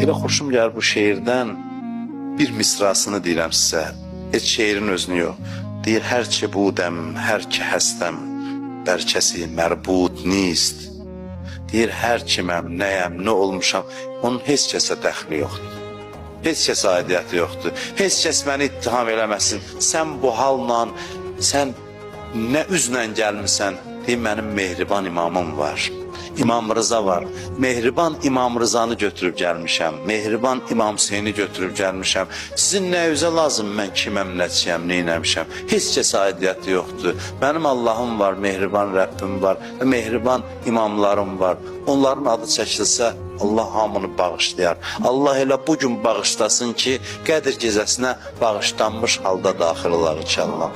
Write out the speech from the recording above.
Elə xoşum gəlir bu şeirdən bir misrasını deyirəm sizə. Heç şeirin özünü yox. Deyir, hər ki budəm, hər ki həstəm, bər kəsi mərbud nist. Deyir, hər kiməm, nəyəm, nə olmuşam, onun heç kəsə dəxli yoxdur. Heç kəsə aidiyyəti yoxdur. Heç kəs məni ittiham eləməsin. Sən bu halla, sən nə üzlə gəlmisən? Deyir, mənim mehriban imamım var. İmam Rıza var. Mehriban İmam Rızanı götürüb gəlmişəm. Mehriban İmam Hüseyni götürüb gəlmişəm. Sizin nə üzə lazım mən kiməm, nəçiyəm, neynəmişəm? Heç kəsə aidiyyəti yoxdur. Mənim Allahım var, mehriban Rəbbim var və mehriban imamlarım var. Onların adı çəkilsə Allah hamını bağışlayar. Allah elə bu gün bağışlasın ki, Qədir gecəsinə bağışlanmış halda daxil olaq inşallah.